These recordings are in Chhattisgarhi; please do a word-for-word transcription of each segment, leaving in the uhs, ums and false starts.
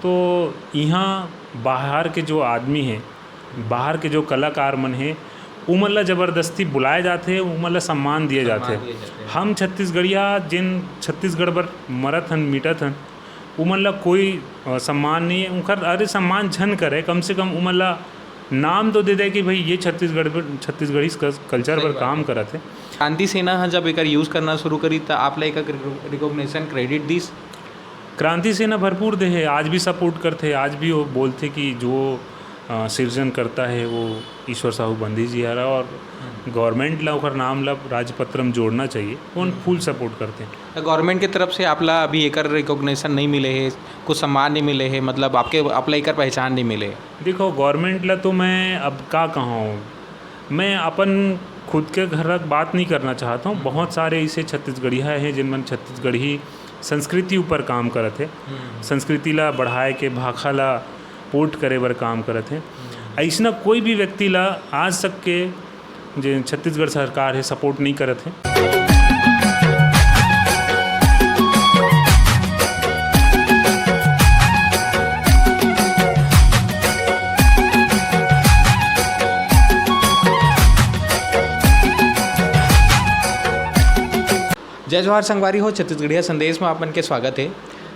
तो इहाँ बाहर के जो आदमी हे, बाहर के जो कलाकार मन हे, उमन ला जबरदस्ती बुलाए जाथे, उमन ला सम्मान दिए जाथे। हम छत्तीसगढ़िया जेन छत्तीसगढ़ बर मरत हन, मिटत हन, उमन ला कोई, अ, सम्मान नहीं है। उनकर, अरे, सम्मान झन करे, कम से कम उमन ला नाम तो दे दे कि भाई ये छत्तीसगढ़ बर, छत्तीसगढ़ी क-, कल्चर बर काम करत हे। क्रांति सेना ह जब एकर use करना शुरू करी त आप ला एकर रिको-, recognition, credit दिस? क्रांति सेना भरपूर दे हे, आज भी support करथे, आज भी वो बोलथे कि जो, अ, सिरजन करता है वो ईश्वर साहू बंधी जी हरा और government ला ओकर नाम ला राजपत्र में जोड़ना चाहिए, वो full support करथे। त government के तरफ से आप ला अभी एकर recognition नहीं मिले हे, कुछ सम्मान नहीं मिले हे, मतलब आपके, आप ला एकर पहचान नहीं मिले? देखो, government ला तो मैं अब का कहूँ, मैं अपन खुद के घर तक बात नहीं करना चाहता हूँ। बहुत सारे ऐसे छत्तीसगढ़िया हैं जिन मन छत्तीसगढ़ी संस्कृति ऊपर काम करत हे, संस्कृति ला बढ़ाए के, भाखा ला पोठ करे बर काम करत हे। ऐसना कोई भी व्यक्ति ला आज तक के जे छत्तीसगढ़ सरकार हे, support नहीं करत हे। जय जोहार संगवारी हो, छत्तीसगढ़िया संदेश में आप मन के स्वागत हे।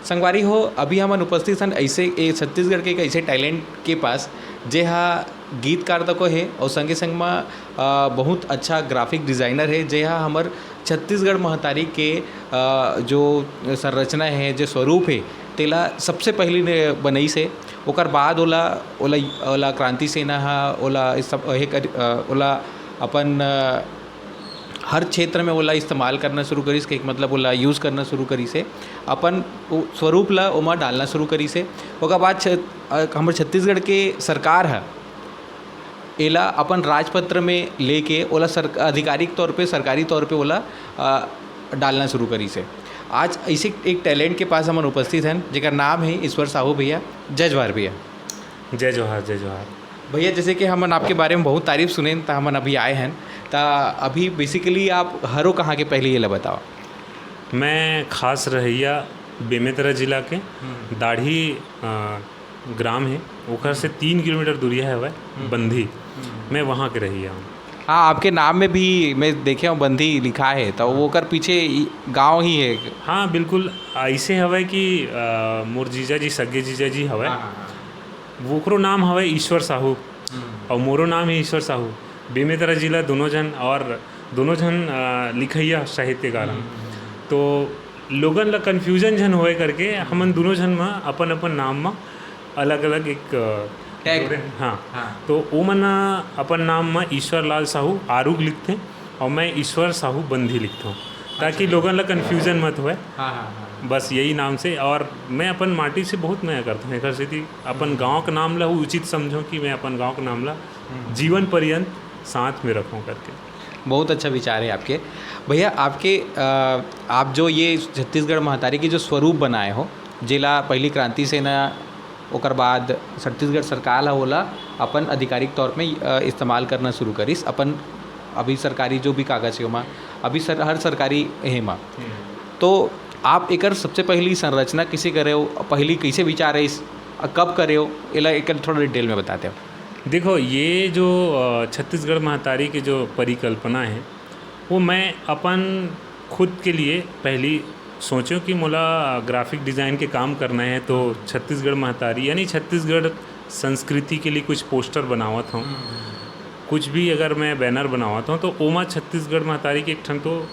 संगवारी हो, अभी हमन उपस्थित हन ऐसे, ए, छत्तीसगढ़ के एक ऐसे talent के पास, जे हा गीतकार तको हे और संगे संग में, अ, बहुत अच्छा graphic designer हे, जे हा हमर छत्तीसगढ़ महतारी के, अ, जो संरचना हे, जो स्वरूप हे, तेला सबसे पहली ने बनइस हे। ओकर बाद ओला, ओला, ओला क्रांति सेना हा, ओला इस सब, हे कर, अ, ओला अपन, अ, हर क्षेत्र में ओला इस्तेमाल करना शुरू करिस, के मतलब ओला use करना शुरू करिस हे, अपन उ-, स्वरूप ला ओमा डालना शुरू करिस हे। ओकर बाद छ-, अ, हमर छत्तीसगढ़ के सरकार ह एला अपन राजपत्र में लेके ओला सर-, आधिकारिक तौर पे, सरकारी तौर पे ओला, अ, डालना शुरू करिस हे। आज ऐसे एक talent के पास हमन उपस्थित हन, जेकर नाम हे ईश्वर साहू भैया। जय जोहार भैया। जय जोहार, जय जोहार। भैया, जैसे कि हमन आपके बारे में बहुत तारीफ सुनेन, त हमन अभी आए हन, त अभी basically आप हरो कहाँ के, पहले ये ला बताओ। मैं खास रहइया बेमेतरा जिला के, हम्म। दाढ़ी, अ, ग्राम हे, ओकर से तीन किलोमीटर दूरिया हवय, हम्म। बंधी। हम्म। मैं वहाँ के रहइया हूँ। हाँ, आपके नाम में भी मैं देखे हूँ बंधी लिखा है, तो वो ओकर पीछे ई गाँव ही है। हाँ, बिल्कुल ऐसे हवय कि, अ, मोर जीजा जी, सगे जीजा जी हवय, हाँ, हाँ, हाँ। वोकरो नाम हवय ईश्वर साहू, हम्म। और मोरो नाम है ईश्वर साहू। बेमेतरा जिला दोनों झन, और दोनों झन, अ, लिखइया साहित्यकार हन। हम्म, हम्म। तो लोगन ला confusion झन होए करके हमन दोनों झन म अपन अपन नाम म अलग-अलग एक, अ, tag। जोड़े, हाँ। हाँ। तो ओमन ह अपन नाम म ईश्वर लाल साहू आरुग लिखथे और मैं ईश्वर साहू बंधी लिखथों, ताकि अच्छा। लोगन ला confusion मत होए। हाँ, हाँ, हाँ। बस यही नाम से, और मैं अपन माटी से बहुत मया करथों, एकर सेती अपन गाँव के नाम ला उचित समझों कि मैं अपन गाँव के नाम ला हम्म। जीवन पर्यंत साथ में रखों करके। बहुत अच्छा विचार है आपके। भैया, आपके, अ, आप जो ये छत्तीसगढ़ महतारी के जो स्वरूप बनाए हो, जेला पहली क्रांति सेना, ओकर बाद छत्तीसगढ़ सरकार ह ओला अपन आधिकारिक तौर में, अ, इस्तेमाल करना शुरू करिस, अपन अभी सरकारी जो भी कागज हे ओमा, अभी सर-, हर सरकारी हे मा। हम्म। तो आप एकर सबसे पहली संरचना किसे करे हो, पहली कैसे विचार है इस, कब करे हो, एला एकर थोड़ा detail में बताते हो। देखो, ये जो, अ, छत्तीसगढ़ महतारी के जो परिकल्पना है, वो मैं अपन खुद के लिए पहली सोचो कि मोला graphic design के काम करना है, तो छत्तीसगढ़ महतारी यानी छत्तीसगढ़ संस्कृति के लिए कुछ poster बनावत हूँ। हम्म। कुछ भी अगर मैं banner बनावत हूँ, तो ओमा छत्तीसगढ़ महतारी के एक ठन तो,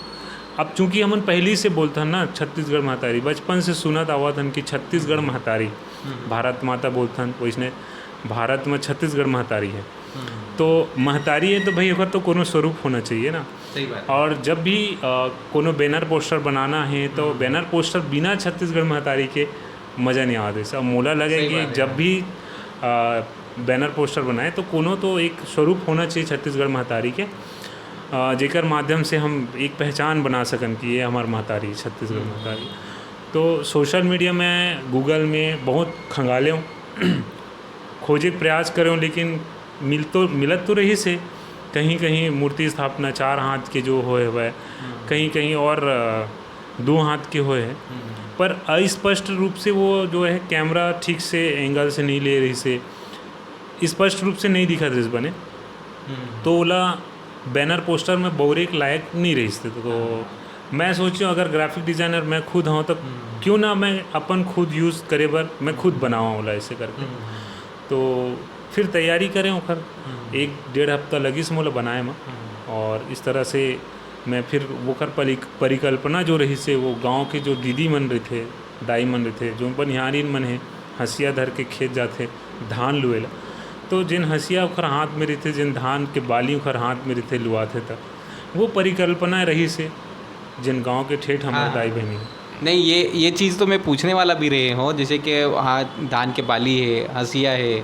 अब चूंकि हमन पहली से बोलथन ना छत्तीसगढ़ महतारी, बचपन से सुनत आवत हन कि छत्तीसगढ़ महतारी, हम्म। भारत माता बोलथन, वैसने भारत में छत्तीसगढ़ महतारी है। हम्म। तो महतारी है तो भाई ओकर तो कोनो स्वरूप होना चाहिए ना। सही बात है। और जब भी, अ, कोनो banner poster बनाना है तो हम्म। Banner poster बिना छत्तीसगढ़ महतारी के मजा नहीं आवत है। सब मोला लगे सही कि बात है। जब भी, अ, banner poster बनाए तो कोनो तो एक स्वरूप होना चाहिए छत्तीसगढ़ महतारी के, अ, जेकर माध्यम से हम एक पहचान बना सकन कि ये हमार महतारी, छत्तीसगढ़ हम्म। महतारी। तो social media में, Google में बहुत खंगाले हूँ, खोजे के प्रयास करे हूँ, लेकिन मिल तो, मिलत तो रहिस हे, कहीं-कहीं मूर्ति स्थापना चार हाथ के जो होए हवय, हम्म। कहीं-कहीं और, अ, दो हाथ के होए हे, पर अस्पष्ट रूप से वो जो है कैमरा ठीक से एंगल से नहीं ले रहिस हे, स्पष्ट रूप से नहीं दिखत रहिस बने। तो ओला बैनर पोस्टर में बउरे के लायक नहीं रहिस हे। तो मैं सोचियो, अगर ग्राफिक डिजाइनर मैं खुद हूँ, तो क्यों ना मैं अपन खुद यूज करे बर मैं खुद बनावा ओला ऐसे करके। तो फिर तैयारी करें ओखर, एक डेढ़ हफ्ता लगिस मोला बनाए में। और इस तरह से मैं फिर ओखर परिक-, परिकल्पना जो रहिस हे, वो गांव के जो दीदी मन रहिथे, दाई मन रहिथे, जो बनिहारिन मन हे, हंसिया धर के खेत जाथे धान लुए ला, तो जिन हंसिया ओखर हाथ में रहिथे, जिन धान के बाली ओखर हाथ में रहिथे, लुआथे, त वो परिकल्पना रहिस हे, जिन गांव के ठेठ हमर हाँ। दाई बहिनी। नहीं, ये, ये चीज़ तो मैं पूछने वाला भी रहे हूँ, जैसे कि हाँ, धान के बाली हे, हंसिया हे,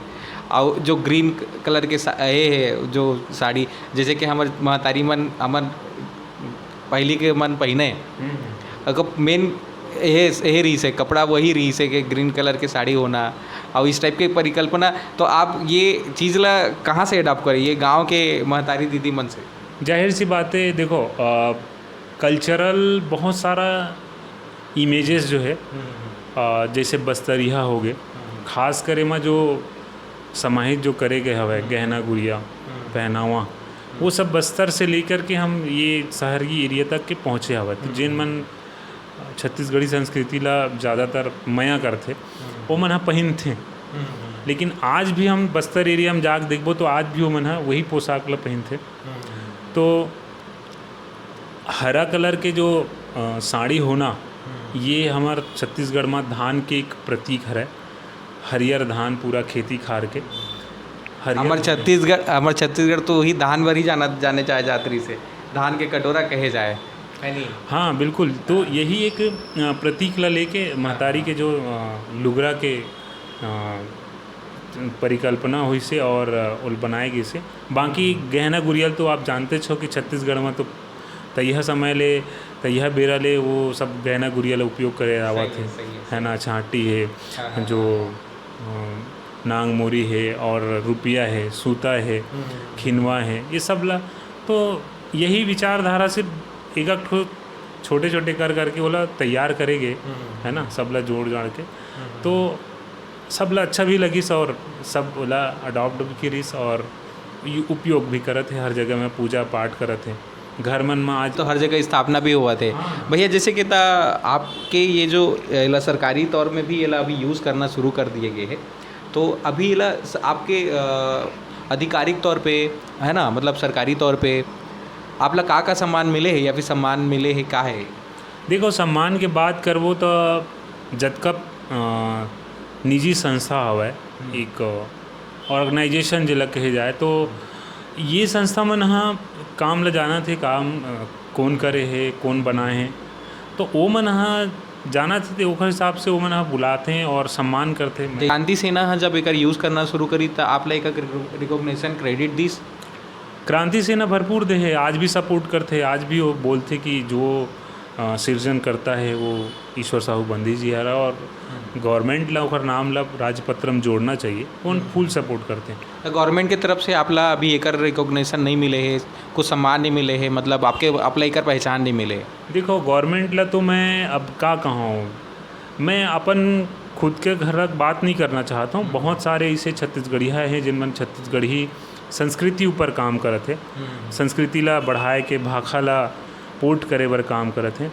और जो ग्रीन कलर के सा-, ये हे, जो साड़ी, जैसे कि हमर महतारी मन, हमर पहिली के मन पहिने, अगर मेन ये, ये रहिस हे, कपड़ा वही रहिस हे कि ग्रीन कलर के साड़ी होना, और इस टाइप के परिकल्पना, तो आप ये चीज़ ला कहाँ से अडॉप्ट करे, ये गांव के महतारी दीदी मन से? जाहिर सी बात है, देखो, अ, कल्चरल बहुत सारा इमेजेस जो है, अ, जैसे बस्तरिया हो गए, खास करे में जो समाहित जो करे गए हवे, गहना गुरिया, पहनावा, वो सब बस्तर से लेकर के हम ये शहरी एरिया तक के पहुँचे हवे। तो जिन मन छत्तीसगढ़ी संस्कृति ला ज़्यादातर मया करथे, वो मन ह पहिनथे। लेकिन आज भी हम बस्तर एरिया में जाके देखबो, तो आज भी वो मन ह वही पोशाक ला पहिनथे। तो हरा कलर के जो, अ, साड़ी होना, ये हमर छत्तीसगढ़ में धान के एक प्रतीक हरे। हरियर धान पूरा खेती खार के। हरियर हमर छत्तीसगढ़, हमर छत्तीसगढ़ तो वही धान बर ही जाना, जाने जाए जात रहिस हे, धान के कटोरा कहे जाए, है नहीं? हाँ, बिल्कुल। तो यही एक, अ, प्रतीक ला लेके महतारी के जो, अ, लुगरा के, अ, परिकल्पना होइस हे और, अ, ओल बनाए गइस हे। बाकी गहना गुरिया ल तो आप जानतेच हो कि छत्तीसगढ़ में तो तइहा समय ले, तइहा बेरा ले वो सब गहना गुरिया ल उपयोग करे आवत हे, सही है, है ना? छांटी हे, हाँ, हाँ, जो, अ, नांग मोरी हे और रुपिया हे, सूता हे, खिनवा हे, ये सब ला। तो यही विचारधारा से एक, एक ठो छोटे-छोटे कर करके ओला तैयार करे गे, है ना? सब ला जोड़ जाड़ के। तो सब ला अच्छा भी लगिस और सब ओला अडॉप्ट भी करिस और यू-, उपयोग भी करत हे, हर जगह में पूजा पाठ करत हे। घर मन में आज तो हर जगह स्थापना भी होवत हे। हाँ। भैया, जैसे कि त आपके ये जो एला सरकारी तौर में भी एला अभी यूज़ करना शुरू कर दिए गए हे, तो अभी एला स-, आपके, अ, आधिकारिक तौर पे, है ना, मतलब सरकारी तौर पे आप ला का-का सम्मान मिले हे या फिर सम्मान मिले हे, का हे? देखो, सम्मान के बात करबो त जतका, अ, निजी संस्था हवय, एक ऑर्गेनाइजेशन जेला कहे जाए, तो ये संस्था मन ह काम ल जानत हे, काम, अ, कोन करे हे, कोन बनाए हे, तो ओ मन ह जानत हे, ते ओखर हिसाब से ओ मन ह बुलाथे और सम्मान करथे। क्रांति सेना ह जब एकर यूज़ करना शुरू करी, त आप ला एकर रिको-, रिकॉग्निशन, क्रेडिट दिस? क्रांति सेना भरपूर दे हे, आज भी सपोर्ट करथे, आज भी वो बोलथे कि जो, अ, सिरजन करता है वो ईश्वर साहू बंदी जी हरा और गवर्नमेंट ला ओखर नाम ला राजपत्र में जोड़ना चाहिए, वो फुल सपोर्ट करथे। तो गवर्नमेंट के तरफ से आप ला अभी एकर रिकॉग्निशन नहीं मिले हे, कुछ सम्मान नहीं मिले हे, मतलब आपके, आप ला एकर पहचान नहीं मिले? देखो, गवर्नमेंट ला तो मैं अब का कहूँ, मैं अपन खुद के घर तक बात नहीं करना चाहता हूँ। बहुत सारे ऐसे छत्तीसगढ़िया हैं जिन मन छत्तीसगढ़ी संस्कृति ऊपर काम करत हे, संस्कृति ला बढ़ाए के, भाखा ला पोर्ट करे बर काम करत हे।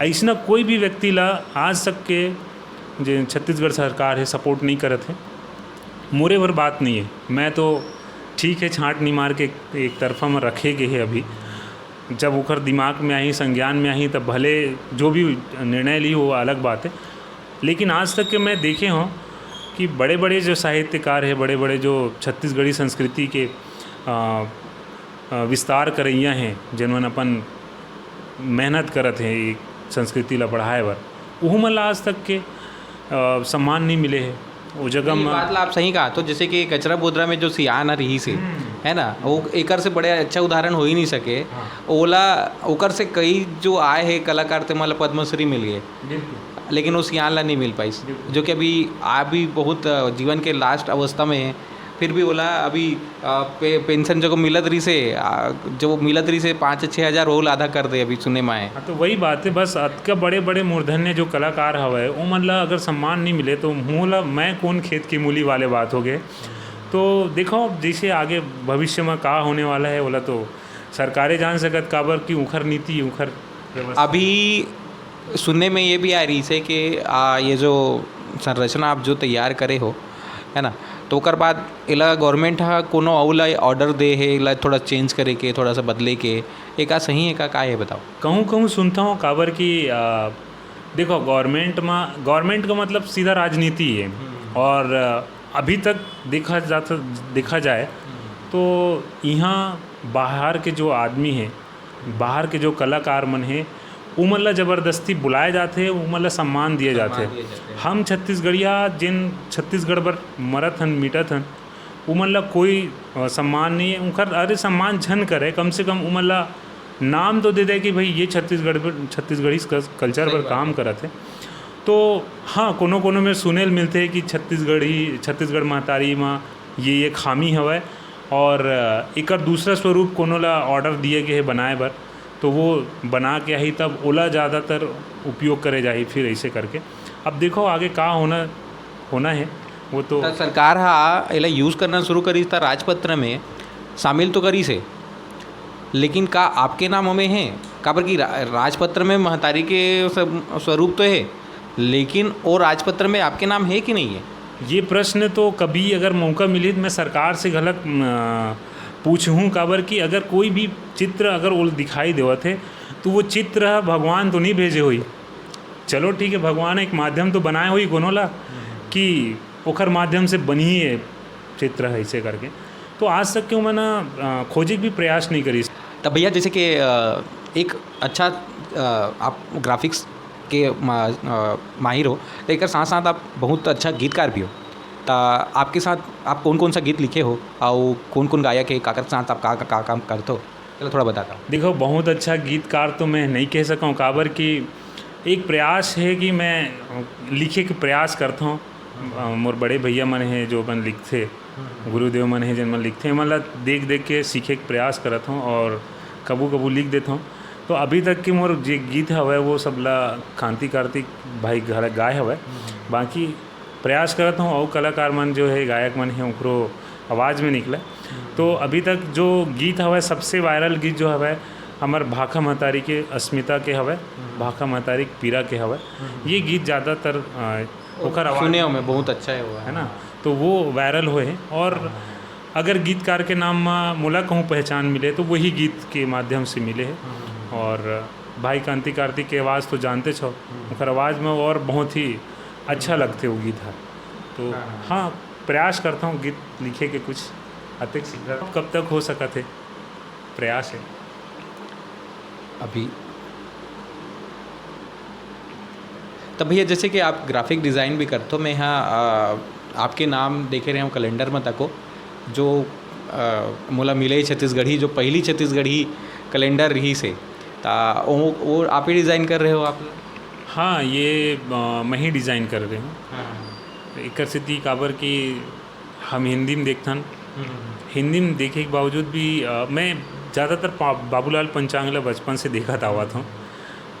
अइसना कोई भी व्यक्ति ला आज तक के जे छत्तीसगढ़ सरकार हे, सपोर्ट नहीं करत हे। मोरे बर बात नहीं है, मैं तो ठीक है, छांट नहीं मार के एक तरफा में रखे गए हे अभी। जब ओखर दिमाग में आही, संज्ञान में आही, तब भले जो भी निर्णय ली, वो अलग बात है। लेकिन आज तक के मैं देखे हूँ कि बड़े-बड़े जो साहित्यकार हैं, बड़े-बड़े जो छत्तीसगढ़ी संस्कृति के, अ, अ, विस्तार करइया हैं, जेन मन अपन मेहनत करत हैं ये संस्कृति ला बढ़ाए बर, उहू मन ला आज तक के, अ, सम्मान नहीं मिले हे। वो जगह नहीं, ये म बात ला आप सही कहा। तो जैसे कि कचरा बोदरा में जो सियान ह रिहिस हे, है ना, वो एकर से बड़े अच्छा उदाहरण हो ही नहीं सके। ओला, ओकर से कई जो आए हे कलाकार, ते मन ला पद्मश्री मिल गए, लेकिन वो सियान ला नहीं मिल पाइस, जो कि अभी आप भी बहुत, अ, जीवन के लास्ट अवस्था में है, फिर भी ओला अभी, आ, पे-, पेंशन जो मिलत रहिसे, आ, जो मिलत रहिसे पाँच छः हज़ार, वो आधा कर दे, अभी सुने में आए। हाँ, तो वही बात है, बस अतका बड़े-बड़े मूर्धन्य जो कलाकार हवय, ओमन ला अगर सम्मान नहीं मिले, तो मोला मैं कोन खेत की मूली वाले बात हो गए। तो देखो, जैसे आगे भविष्य में का होने वाला है, ओला तो सरकारे जान सकत, काबर कि उखर नीति, उखर व्यवस्था। अभी सुनने में ये भी आ रहिसे कि, आ, ये जो संरचना आप जो तैयार करे हो, है ना, तो ओकर बाद एला government ह कोनो अउ ला order दे हे, एला थोड़ा change करे के, थोड़ा सा बदले के, ये का सही है, का, का है, बताओ? कहूँ, कहूँ सुनता हूँ, काबर कि, आ, देखो, government मा, government का मतलब सीधा राजनीति है। हम्म। और, आ, अभी तक देखा जाता, देखा जाए, हम्म। तो यहाँ बाहर के जो आदमी है, बाहर के जो कलाकार मन हे, उमन ला जबरदस्ती बुलाए जाथे, उमन ला सम्मान दिए सम्मान जाथे। दिए जाथे। हम छत्तीसगढ़िया, जेन छत्तीसगढ़ बर मरत हन, मिटत हन, उमन ला कोई, अ, सम्मान नहीं है। उनकर, अरे, सम्मान झन करे, कम से कम उमन ला नाम तो दे दे कि भाई, ये छत्तीसगढ़ बर, छत्तीसगढ़ी क-, culture सही बर बात काम है। करत है। तो हाँ, कोनो कोनो में सुने ल मिलथे कि छत्तीसगढ़ी, छत्तीसगढ़ महतारी म ये, ये खामी हवय। और, अ, एकर दूसरा स्वरूप कोनो ला order दिए गए हे बनाए बर, तो वो बना के आही, तब ओला ज़्यादातर उपयोग करे जाही फिर ऐसे करके। अब देखो आगे का होना, होना है, वो तो त सरकार ह एला use करना शुरू करिस त राजपत्र में शामिल तो करिस हे, लेकिन का आपके नाम ओमे हे? काबर कि रा-, राजपत्र में महतारी के स-, स्वरूप तो हे, लेकिन वो राजपत्र में आपके नाम हे कि नहीं है? ये प्रश्न तो कभी अगर मौका मिले तो मैं सरकार से घलक, अ, पूछहूँ, काबर कि अगर कोई भी चित्र अगर ओला दिखाई देवत हे, तो वो चित्र ह भगवान तो नहीं भेजे होही। चलो ठीक है, भगवान एक माध्यम तो बनाए होही कोनो ला कि ओखर माध्यम से बनही ये चित्र है, ऐसे करके। तो आज तक के ओमन, अ, खोजे के भी प्रयास नहीं करिस। तब भैया, जैसे कि, अ, एक अच्छा, अ, आप graphics के मा-, अ, माहिर हो, तो एकर साथ-साथ आप बहुत अच्छा गीतकार भी हो। त आपके साथ आप कौन-कौन सा गीत लिखे हो, अउ कौन-कौन गायक है, काकर साथ आप का, का, का काम करते हो, चलो थोड़ा बताता हूँ। देखो, बहुत अच्छा गीतकार तो मैं नहीं कह सकूँ, काबर कि एक प्रयास है कि मैं लिखे के प्रयास करता हूँ। अ, मोर बड़े भैया मन है, जो अपन लिखथे, गुरुदेव मन हे, जेन मन लिखथे, एमन ला देख-देख के सीखे के प्रयास करत हौं और कभू-कभू लिख देत हौं। तो अभी तक के मोर जे गीत हवय, वो सब ला कांति कार्तिक भाई घला गाए हवय। बाकी प्रयास करत हौं, अउ कलाकार मन जो हे, गायक मन हे, ओकरो आवाज़ में निकले। तो अभी तक जो गीत हवय, सबसे viral गीत जो हवय, हमर भाखा महतारी के, अस्मिता के हवय, भाखा महतारी के पीरा के हवय। ये गीत ज़्यादातर, अ, ओकर आवाज़ सुने हौं मैं, बहुत अच्छा है वो। है ना? तो वो viral होए हे और अगर गीतकार के नाम म मोला कहूँ पहचान मिले, तो वही गीत के माध्यम से मिले हे। और भाई कांति कार्तिक के आवाज़ तो जानते छो, ओकर आवाज़ में और बहुत ही अच्छा लगथे वो गीत ह। तो हाँ, प्रयास करता हूँ गीत लिखे के कुछ अतेक शीघ्र। कब तक हो सकत हे, प्रयास हे। अभी तब भैया, जैसे कि आप graphic design भी करथो, मैं हा, आ, आपके नाम देखे रहे हूँ calendar में तको, जो, आ, मोला मिले छत्तीसगढ़ी, जो पहली छत्तीसगढ़ी calendar रहिस हे, ता वो, वो आप ही design कर रहे हो आप? हाँ, ये, आ, मैं ही design कर रहे हूँ। हाँ। एकर सेती काबर कि हम हिंदी में देखथन। हम्म। हिंदी में देखे के बावजूद भी, अ, मैं ज़्यादातर पा-, बाबूलाल पंचांग ला बचपन से देखत आवत हौं।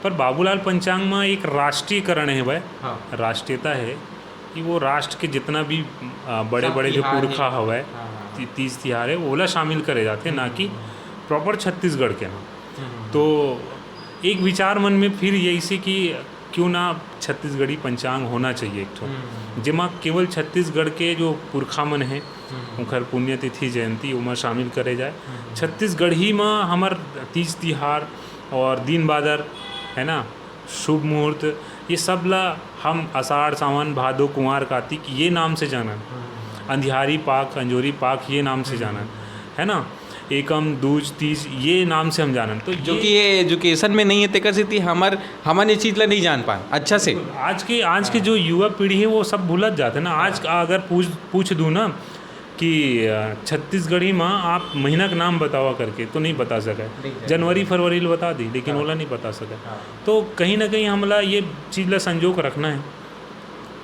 पर बाबूलाल पंचांग में एक राष्ट्रीयकरण हे भाई, हाँ। राष्ट्रीयता हे कि वो राष्ट्र के जितना भी, अ, बड़े-बड़े जो पुरखा हवय, हाँ, हाँ। ती-, तीज तिहार हे, ओला शामिल करे जाथे, ना कि हम्म। Proper छत्तीसगढ़ के ना। हम्म। तो एक विचार मन में फिर यही से कि क्यों ना छत्तीसगढ़ी पंचांग होना चाहिए एक ठो, हम्म। जेमा केवल छत्तीसगढ़ के जो पुरखा मन हे, हम्म। उनकर पुण्यतिथि, जयंती, ओमा शामिल करे जाए। हम्म। छत्तीसगढ़ी म हमर तीज तिहार और दिन बादर, है ना, शुभ मुहूर्त, ये सब ला हम आषाढ़, सावन, भादो, कुंवार, कार्तिक, ये नाम से जानन। हम्म। अंधियारी पाख, अंजोरी पाख, ये नाम से हम्म। जानन, है ना। एकम, दूज, तीज, ये नाम से हम जानन। तो जो ये कि ये education में नहीं है, तेकर सेती हमर, हमन ये चीज ला नहीं जान पान अच्छा से। आज के, आज के हाँ। जो युवा पीढ़ी है, वो सब भूलत जाथे ना। आज हाँ। अगर पूछ, पूछ दूँ ना कि, अ, छत्तीसगढ़ी में आप महीना का नाम बतावा करके, तो नहीं बता सके। नहीं बता जनवरी, फरवरी ला बता दी, लेकिन हाँ। ओला नहीं बता सके। हाँ। तो कहीं ना कहीं हमला ये चीज ला संजो के रखना है,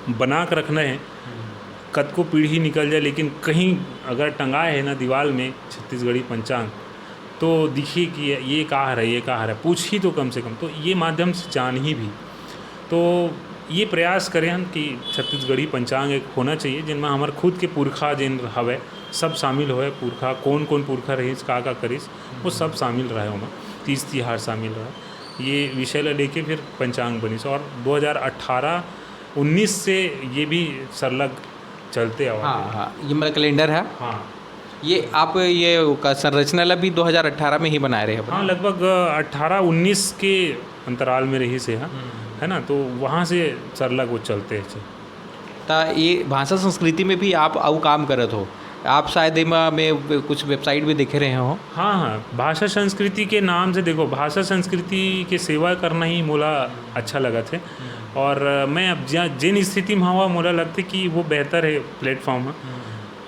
बना के रखना है। हम्म। कतको पीढ़ी निकल जाए, लेकिन कहीं अगर टंगाए हे ना दीवाल में छत्तीसगढ़ी पंचांग, तो दिखही कि ये का हरे, ये का हरे, पूछही तो कम से कम, तो ये माध्यम से जानही भी। तो ये प्रयास करे हन कि छत्तीसगढ़ी पंचांग एक होना चाहिए, जिनमें हमर खुद के पुरखा जेन हवय, सब शामिल होय, पुरखा, कोन कोन पुरखा रहिस, का का करिस, वो सब शामिल रहे ओमा, तीज तिहार शामिल रहे। ये विषय ला लेके फिर पंचांग बनिस और दो हज़ार अठारह उन्नीस से ये भी सरलग चलते आवा। हाँ, हाँ, ये मेरा कैलेंडर है। हाँ। ये आप ये का संरचना ला भी दो हज़ार अठारह में ही बनाए रहे हो? हाँ, लगभग अठारह उन्नीस के अंतराल में रहिस हे, हाँ, है ना, तो वहाँ से सरलग वो चलते हैं। त ये भाषा संस्कृति में भी आप अउ काम करत हो, आप शायद एमा में कुछ वेबसाइट भी देखे रहे हो। हाँ, हाँ, भाषा संस्कृति के नाम से, देखो, भाषा संस्कृति के सेवा करना ही मोला अच्छा लगत हे। और अ, मैं अब जा-, जिन स्थिति में हवा, मोला लगथे कि वो बेहतर है प्लेटफॉर्म है।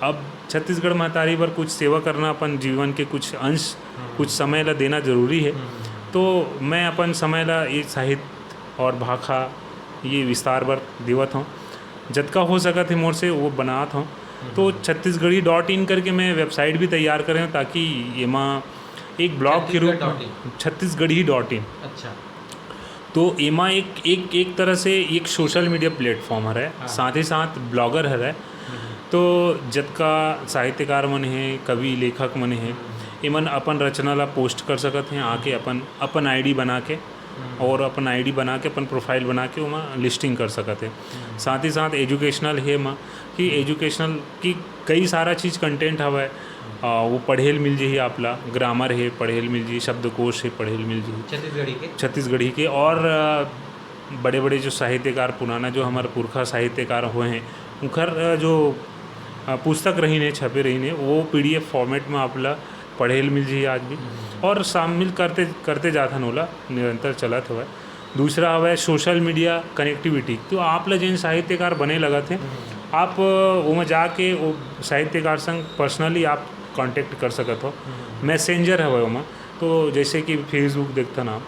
अब छत्तीसगढ़ महतारी बर कुछ सेवा करना, अपन जीवन के कुछ अंश, कुछ समय ला देना जरूरी है। तो मैं अपन समय ला ये साहित्य और भाखा, ये विस्तार बर देवत हूँ। जतका हो सकत है मोर से, वो बनात हूँ। तो छत्तीसगढ़ी डॉट इन करके मैं वेबसाइट भी तैयार करे हूँ, ताकि एमा एक ब्लॉग के रूप में, छत्तीसगढ़ी डॉट इन। अच्छा। तो एमा एक, एक, एक तरह से एक सोशल मीडिया प्लेटफॉर्म हरे, साथ ही साथ ब्लॉगर हरे। तो जतका साहित्यकार मन हे, कवि लेखक मन हे, एमन अपन रचना ला पोस्ट कर सकत हैं आके, अपन, अपन आईडी बना के, और अपन आईडी बना के, अपन प्रोफाइल बना के ओमा लिस्टिंग कर सकत हे। साथ ही साथ एजुकेशनल हे एमा, कि एजुकेशनल की कई सारा चीज, कंटेंट हवय, आ, वो पढ़े ल मिल जही आप ला, ग्रामर हे पढ़े ल मिल जही, शब्दकोश हे पढ़े ल मिल जही छत्तीसगढ़ी के। छत्तीसगढ़ी के। और आ, बड़े बड़े जो साहित्यकार, पुराना जो हमारे पुरखा साहित्यकार हुए हैं, उनकर आ, जो आ, पुस्तक रहीन हे, छपे रहीन हे, वो पीडीएफ फॉर्मेट में आप ला पढ़े ल मिल जही आज भी। और शामिल करते करते जात हन ओला, निरंतर चलत हवय। दूसरा हवय सोशल मीडिया कनेक्टिविटी। तो आप ला जेन साहित्यकार बने लगत हे, आप ओमा जाके वो साहित्यकार संग पर्सनली आप कॉन्टेक्ट कर सकत हो। मैसेंजर हवय ओमा, तो जैसे कि फेसबुक देखथन आप,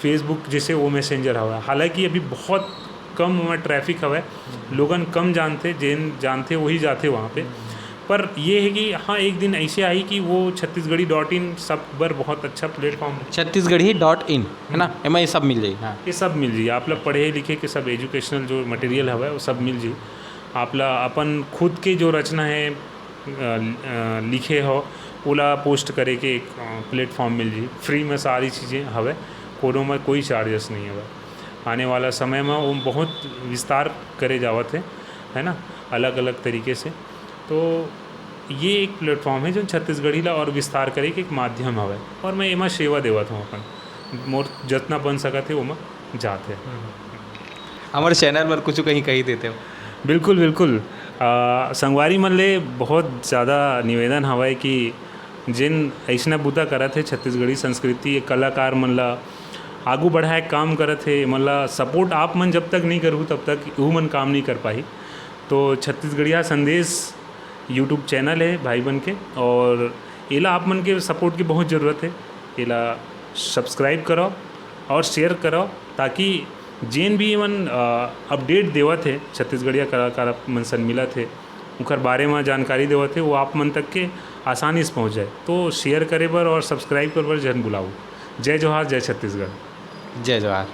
फेसबुक जैसे वो मैसेंजर हवय। हालांकि अभी बहुत कम ओमा ट्रैफिक हवय, लोगन कम जानथे, जेन जानथे वही जाथे वहाँ पे। पर ये है कि हाँ, एक दिन ऐसे आई कि वो छत्तीसगढ़ी डॉट इन सब बर बहुत अच्छा प्लेटफॉर्म है। छत्तीसगढ़ी डॉट इन, है ना, एमा ये सब मिल जाही। हाँ। ये सब मिल जाही, आप ला पढ़े लिखे के सब एजुकेशनल जो मटेरियल हवय, वो सब मिल जाही। आप ला अपन खुद के जो रचना है, अ, अ, लिखे हो, ओला पोस्ट करे के एक, अ, प्लेटफॉर्म मिल जाही। फ्री में सारी चीज़ें हवय, कोनो में कोई चार्जेस नहीं हवय। आने वाला समय में वो बहुत विस्तार करे जावत है, है ना, अलग अलग तरीके से। तो ये एक प्लेटफॉर्म है जो छत्तीसगढ़ी ला और विस्तार करे के एक माध्यम हवय, और मैं एमा सेवा देवत हूँ अपन, मोर जतना बन सकत है ओमा जात है। हमारे चैनल पर कुछ कहीं कही देते हो? बिल्कुल, बिल्कुल। आ, संगवारी मन ले बहुत ज़्यादा निवेदन हवय कि जेन अइसना बूता करत हे, छत्तीसगढ़ी संस्कृति, कलाकार मन ला आगू बढ़ाए के काम करत हे, एमन ला सपोर्ट आप मन जब तक नहीं करहू, तब तक वो मन काम नहीं कर पाही। तो छत्तीसगढ़िया संदेश यूट्यूब चैनल है भाई बन के, और एला आप मन के सपोर्ट की बहुत ज़रूरत है। एला सब्सक्राइब करो और शेयर करो, ताकि जेन भी मन, अ, अपडेट देवत हे, छत्तीसगढ़िया कलाकार मन सन मिलत हे, उनकर बारे में जानकारी देवत हे, वो आप मन तक के आसानी से पहुँच जाए। तो शेयर करे बर और सब्सक्राइब करे बर झन भुलाओ। जय जोहार, जय छत्तीसगढ़। जय जोहार।